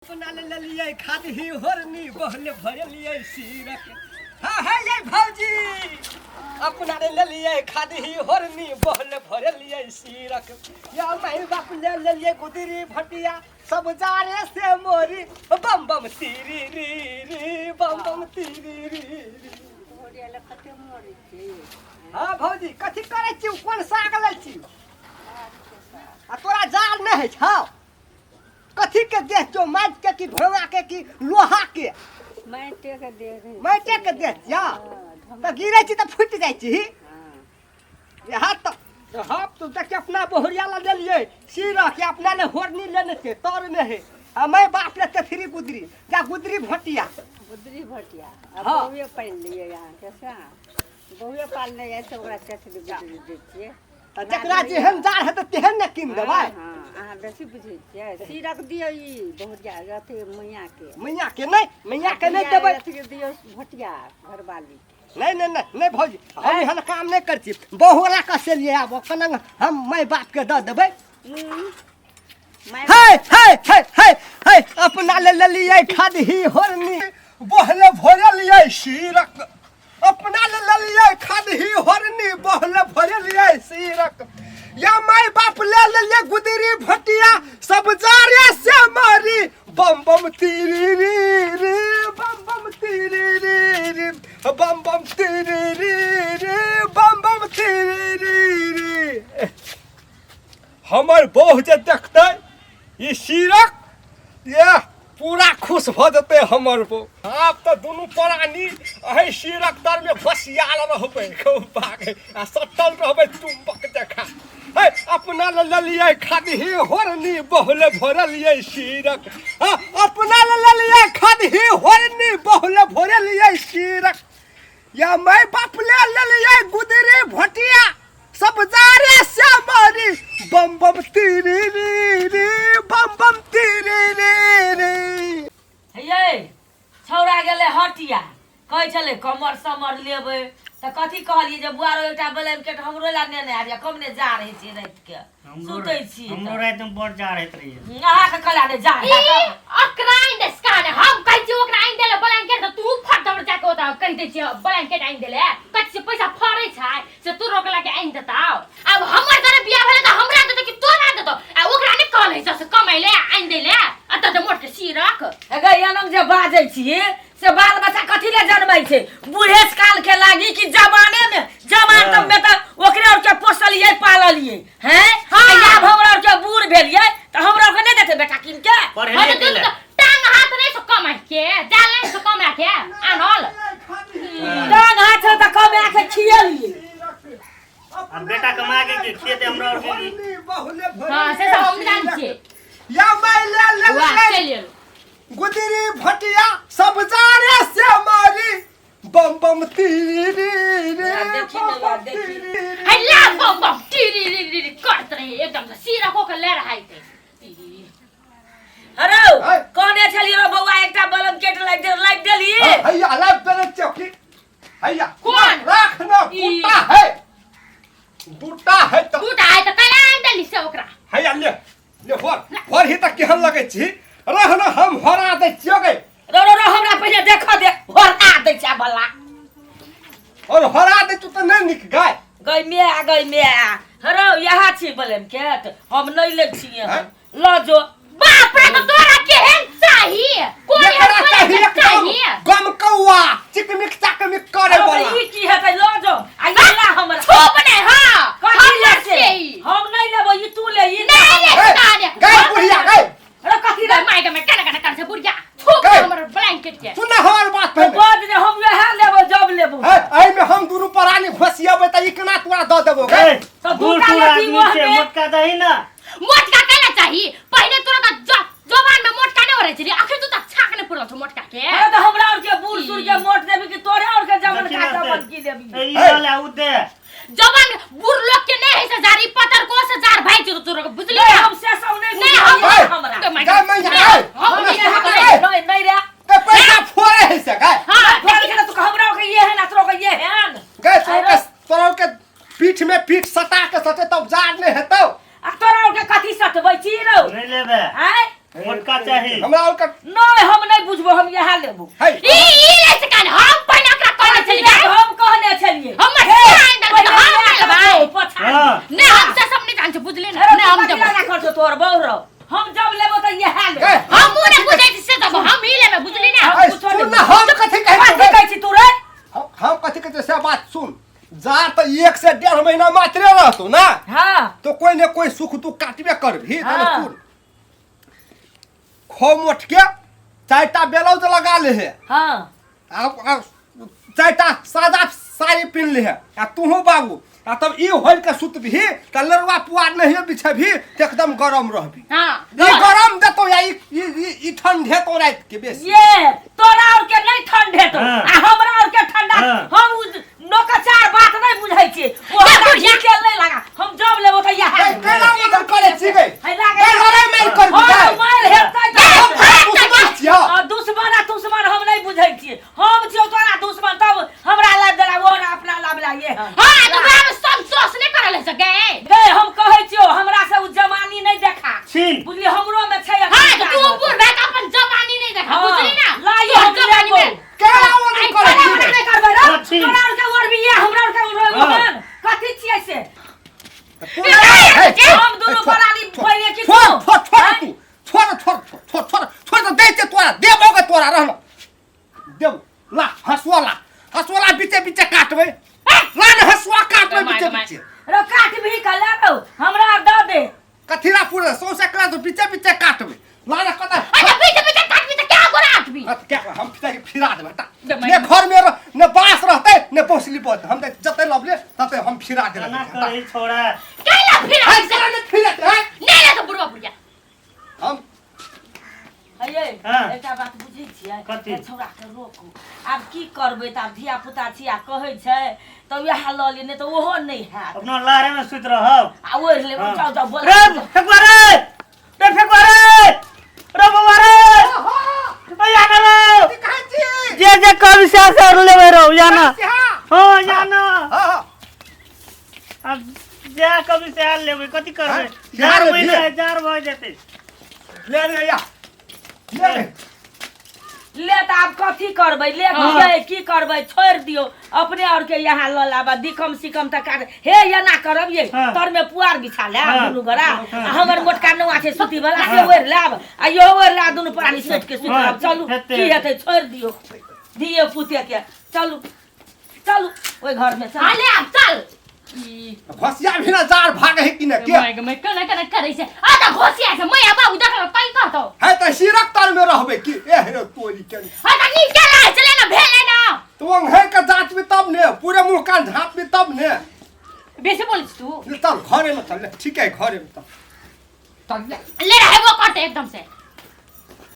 अपना ले लेलियै खादही होरनी बहले भरलियै सीरक। हाँ है ये भौजी, अपना ले लेलियै खादही होरनी बहले भरलियै सीरक। या माई बाप ले लेलियै गुदरी भटिया सब जारे से मोरी बम बम तीरी री री बम बम तीरी री री। हाँ भौजी, कथी करै छी? कोन साग लै छी? आ तोरा जाल नहि होइ छौ? कथी के देह छौ, माटि के कि भोंगा के कि लोहा के? माटिए के देह रहै। माटिए के देह छियौ तऽ गिरै छी तऽ फुटि जाइ छी। यहाँ तऽ हम तो देख अपना बहुरिया ला लेलियै सिरह के, अपना ले होरनी लेने छियै तर में है आ मैं बाप ले तेथरी गुदरी जा गुदरी भटिया। गुदरी भटिया आ हाँ। बौए पालि लियै अहाँके से बौए पालने जाइ छै, ओकरा तेथरी गुदरी दै छियै। तऽ जकरा जेहन जाड़ हेतै तेहन ने कीन देबै। हँ, अहाँ बेसी बुझै छियै। सीरक दियौ ई बहुरिया अथी मैयाके। मैया के नहि, मैया के नहि देबै। अथी के दियौ भटिया घरवाली। नहीं नहीं नहीं नहीं भौजी, हम एहन काम नहीं कर छी। बहुला कसे लिए आब कनंग हम my बाप के दऽ देबै। माय हे हे हे हे हे, अपना ले लेलियै खदही होरनी बहले भरलियै सीरक। अपना ले लेलियै खदही होरनी बहले भरलियै सीरक। या my बाप ले लेलियै गुदरी भटिया सब जारे से मारी बम बम तीरी री री बम बम तीरी री री बम बम तीरी री री बम बम तीरी री री। हमर बहू जे देखतै ई सीरक ये पूरा खुश भऽ जेतै हमर बहू। आब तऽ दुनू प्राणी एहि सीरक तरमे घोसियाल रहबै खूब बागे आ सटल रहबै चुम्बक जकाँ। हे अपना ले लेलियै खदही होरनी बहुले भरलियै सीरक। हाँ, अपना ले लेलियै खदही होरनी बहुले भरलियै सीरक। या my बाप ले लेलियै गुदरी भटिया सब जारे से मारी बम बम तीरी री री बम बम तीरी री री। हे छौड़ा गेलै हटिया, कहै छलै कमर समर लेबै तऽ कथी कहलियै जे बुआ रो एकटा ब्लैंकेट हमरो ला नेने आबिया, कम ने जा रहै छै राति के सुतै छी। हमरो राति में बड़ जाड़ होइत रहिए। अहाँके कला ने जा ई ओकरा आनि दे काने, हम कहै छियै ओकरा आनि देले ब्लैंकेट तऽ तू फट दौड़ जाके ओतऽ कहि दै छियै ब्लैंकेट आनि देले। कथी से पैसा फड़ै छै से तू रोकला के आनि देताौ? आब हमर जरे बियाह भेलै तऽ हमरा देतौ कि तोरा देतौ? आ ओकरा नहि कहल है से कमाइले आनि दैले एतऽ जे मोट के सीरक। हे गै, एनम जे बाजै छी से बाल बच्चा कथी ले जन्मै छै? बूढ़ेस काल के लागी कि जवाने में? जवान हाँ। तब में तऽ ओकरे और के पोसलियै पाललियै हैं। हाँ। आ आब हमरा और के बूढ़ भेलियै तऽ हमरा और के नहि देतै बेटा कीन के? पढ़े हाँ, तऽ लिखे तू ले तऽ टांग हाथ नहि सो कमाइ के, जाल नहि सो कमा के आनल। टांग हाथ छै तऽ कमा के खियलियै। अब बेटा कमा के के खियेतै हमरा और के की? हाँ, से सब हम जानै छियै। या my ले वाह, लेलियै चलि एलहुँ। गुदरी भटिया सब जारे से मारी बम बम तीरी रे देखी बम ने, बम देखी। तीरी रे। हल्ला बम बम टीरी री री री करत रहे एकदम से सिरा को के ले रहा है। अरे है। कहने छलियै रो बौआ एकटा ब्लैंकेट लाइब दे, लाइब देली? हाँ, हैया लाइब देने चौकी हैया। कोन? राख ना। ई। कुत्ता है दूटा है तो दूटा है तऽ कैला आनि देली से ओकरा? हैया ले ले होर होर ही तक केहन लगै छी रह न, हम हरा दै छियो गे। रो रो रो, हमरा पहिने देख दे, होरा दै छै बला। और हरा दै तू तऽ नहि नीक गाय। गै मे गै मे, हरो यहाँ छी ब्लैंकेट हम नहि लै छियै। हैं? लऽ जो। बाप रे, तऽ तोरा केहन चाही? कोन एहन एकरा चाही ब्लैंकेट एकदम चाही? गमकौआ चिकमिक चाकमिक करे अरे वाला। ई की हेतै? लऽ जो आ ई ला हमरा। छूप नहि। हाँ, कथी हमर ले से? से ई। हम नहि लेबै, ई तू ले ई। नहि ले। ए, काने। गै बुढ़िया गै। अरे कथी गै रे? My गे my, केना केना कर छै बुढ़िया, छूप गै। हमर ब्लैंकेट के। सुन ना हमर बात तो पहिले। बज जे हम वएह लेबै जब लेबौ। है, एहिमे हम दुनू प्राणी घोसियेबै तऽ ई केना तोरा दऽ देबौ गै? ए, तऽ बूढ़ दूटा सूढ़ लेती आदमी छै, ओहने। मोटका दही ना। मोटका कैला चाही? पहिले तोरा तऽ जवान में मोटका नहि ओढ़ै छली, अखन तू तऽ छाक नहि पुरल छौ मोटका के। अरे तऽ हमरा और के बूढ़ सूढ़ के मोट देबी कि तोरे और के जमन देखी का ना से। जमन की देबी? ए, ई लऽ ले, उ दे। जवान बूढ़ लोग के नहीं है से जारी पतर को से जार भाई जो तोरा के बुझली नहीं ना? हम से सब नहीं नहीं, हम- बुझलियै हमरा। गै my गै गे। मैया, नहीं, गै। हम हमरा नहीं से नहीं, गै। नहीं नहीं रे। गै पैसा फोड़े है से गै। हाँ, फोड़ के ना तू हमरा के ये है ना तोरा के ये है न। गै तोरा के तोरा के पीठ में पीठ सटा के सटे तब जार नहीं हेतौ। आ तोरा और के कथी सटबै छी रौ? नहीं लेबे। आँय? मोटका चाही। हमरा और का नहीं हम नहीं बुझबो हम यहाँ लेबो है ई ई ले से कान हम पहिने ओकरा कहने छलियै हम कहने छलियै हमर से आनि देलकै तऽ हम नहि लेबै पछा हाँ नहि हम से सब नहि जान छै बुझली ने अरे नहि हम तू देबो कथी लगा करछौ तोहर बहु रौ हम जब लेबो तऽ इएह लेबो ए, हमहूँ नहि बुझै छी से देबो हम ही लेबै बुझली ने है, कुछो सुन नहि ना हम कथी कहै कथी छियौ कहै छी तू रे हम हम कथी कहै छियौ से बात सुन जा तऽ एक से डेढ़ महीना मात्रे रहतौ ना हाँ तो कोई ने कोई सुख दुख काटबे करबही ताले हाँ। सुन खो मोट के चारिटा ब्लाउज लगा ले है हाँ आ चारिटा सादा साड़ी पिन्ह ले है आ तूहू बाबू आ तब ई होल के सुतबही त लरुआ पुआर नहीं बिछबही त एकदम गरम रहबी हाँ ई गरम देतो या ई ई ई- ई ठंडे तो रात के बेसी ये तोरा और के नहीं ठंडे तो हाँ। आ हमरा और के ठंडा हाँ। हम उ नोकचार बात नहीं बुझै छियै ओ जा हमरा बुढ़िया। घी तेल नहीं लगा हम जब लेबो तऽ इएह ए, केना मदद करे छी गई है लागे ए, लड़ाई मारि करबी हाँ, गई मारि हेतै ए, तऽ हम दुश्मन छियौ आ, दुश्मन आ दुश्मन हम नहीं बुझै छियै हम छियौ तोरा दुश्मन तब हमरा लाभ देला वो हमरा अपना लाभ ला ये हन। हाँ तो ओकरा में संतोष नहीं करल है सके गए हम कहै छियौ हमरा से उ जवानी नहीं देखा छीन बुझली हमरो में छै हाँ तो तू बूढ़ भए के अपन जवानी नहीं देखा हाँ, बुझली ना लाई तोहर हम जवानी लेबो। में केना मदद आई, करे तोरा छी ओना गई नहीं करबै रे हाँ, छी। तोरा और के और भी ये हमरा और के और हाँ। ओहन कथी छियै से हे, हम दुनू परानी पहिले की छोड़ तू? छोड़ छोड़ आँय? तू छोड़ छोड़ छोड़ छोड़ छोड़ तो दे तोरा देबो के तोरा रहल देबो ला हसुआ ला हसुआ ला बीचे बीचे काटबै ला ने हसुआ काटबै गमाय, बीचे गमाय। बीचे रो काट भी के ले रो हमरा दऽ दे कथिला पूरा सौंसे करा तो बीचे बीचे काटबै ला ने कता अच्छा पीछे पीछे काटबी तऽ क्या गोरा आटबी हाँ, क्या हम फिरा के फिरा देबै ता। गमाय। ने घर में ने बांस रहतै ने पौसली पौधे हम तऽ जते लबले तते हम फिरा देबै केना करे छोड़ा कैला फिर है केना ने फिरा दे, हैं? नहीं ले तो बुढ़वा बुढ़िया हम हयै हाँ। एकटा बात बुझै छियै कथी? ए छौड़ा के रोकू आब की करबै तऽ आब धिया पुता छी आ कहै छै तऽ वएह लऽ ली नहि तऽ ओहो नहि हैत अपना लारे में सुति रहब आ ओढ़ि लेब हाँ। जाउ जाउ बोल रे फेकुआ रे रे फेकुआ रे रे बौआ रे ओ याना रे कहै छी जे जे कवि से से लेबै रौ याना हाँ हां याना हाँ हाँ अब जे कवि से आल लेबै कथी करबै हाँ, जार ले, महीना ले। है जार भऽ जेतै ले ले या ले ले ले तऽ आब कथी करबै ले हाँ। गे की करबै छोड़ि दियौ अपने और के यहाँ लऽ लाबा दिकम सिकम तऽ काट हे एना करब ये हाँ। तर में पुआर बिछा ले हाँ। दुनू गोरा हाँ। आ हमर मोटका नौआ छै सूती वाला से हाँ। ओढ़ि लाब आ इहो ओढ़ि लाब दुनू प्राणी सोचि के सुति हाँ, रहब चलू हेतै। की हेतै छोड़ि दियौ धिये पुते के चलू चलू ओहि घर में चलू हाँ ले आब चल ई घसिया भी ना जार भागे है कि ने के my गमाय केना केना करै छै आ तऽ घोसिया छै मैया बाबू देखल तै कहतौ है त सिरक तर में रहबे की ए हे तोरी के हा तऽ नीक के रहै छलै ने भेलै ने तो अंघे के जात में तब ने पूरे मुंह कान झाप में तब ने बेसी बोलै छी तू ले चल घरे में चल ले ठीक है घरे में चल चल ले ले रहेबो करतै एकदम से